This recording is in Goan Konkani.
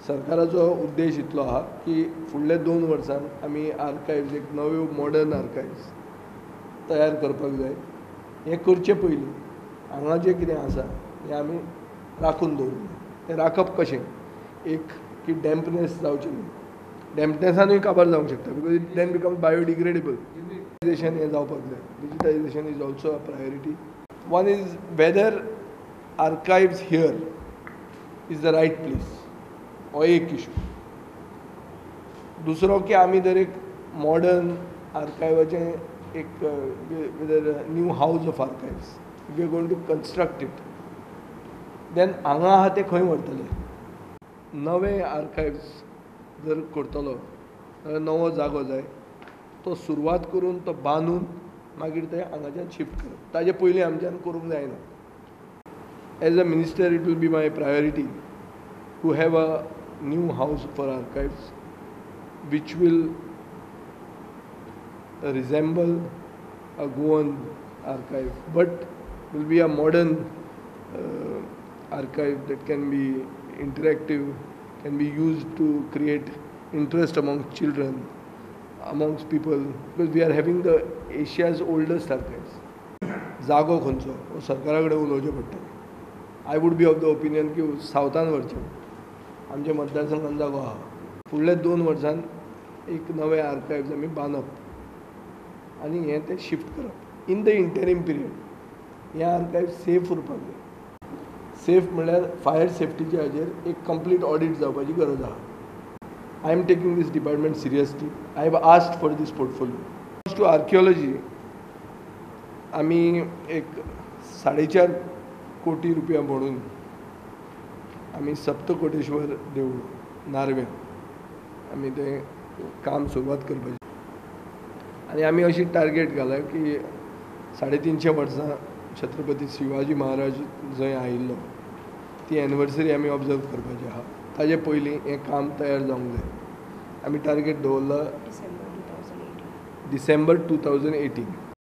सरकाराचो उद्देश इतलो आहा की फुडल्या 2 वर्सां आमी आर्कायव्स एक नव्यो मॉडर्न आर्कायव्स तयार करपाक जाय. हें करचे पयलीं हांगा जें कितें आसा हें आमी राखून दवरूंक जाय. तें राखप कशें, एक की डॅम्पनेस जावची न्हय, डॅम्पनेसानूय काबार जावंक शकता because it then becomes biodegradable. Digitisation हें जावपाक जाय. Digitisation is also a priority. One is whether archives here is the right place, हो एक इशू. दुसरो की आमी जर एक मॉडर्न आर्कायवाचें एक whether new house of archives we are going to construct it, then हांगा आहा तें खंय व्हरतले? नवे आर्कायव्स जर करतलो जाल्यार नवो जागो जाय, तो सुरवात करून तो बांदून मागीर ते हांगाच्यान शिफ्ट करप, ताजे पयलीं आमच्यान करूंक जायना. As a minister it will be my priority to have a new house for archives which will resemble a Goan archive but will be a modern archive that can be interactive, can be used to create interest amongst children, amongst people, because we are having the Asia's oldest archives. जागो खंयचो हो सरकारा कडेन उलोवचें पडटलें. I would be of the opinion की सावथान व्हरचें, आमच्या मतदारसंघान जागो आहा. फुडल्या 2 वर्सां एक नवें आर्कायव्स आमी बांदप आनी हें तें शिफ्ट करप. इन the interim period हें आर्कायव सेफ उरपाक जाय. सेफ म्हणल्यार फायर सेफ्टीच्या हाजेर एक कंप्लीट ऑडिट जावपाची गरज आहा. I am taking this department seriously. I have asked for this portfolio. To archaeology आमी एक 4.5 कोटी रुपया म्हणून आमी सप्तकोटेश्वर देवूळ नार्व्यां आमी तें काम सुरवात करपाचें आनी आमी अशी टार्गेट घाला की 350 वर्सां छत्रपती शिवाजी महाराज जंय आयिल्लो ती एनिवर्सरी आमी ऑब्जर्व करपाची आहा. ताजे पयलीं हें काम तयार जावंक जाय. आमी टार्गेट दवरला डिसेंबर 2018.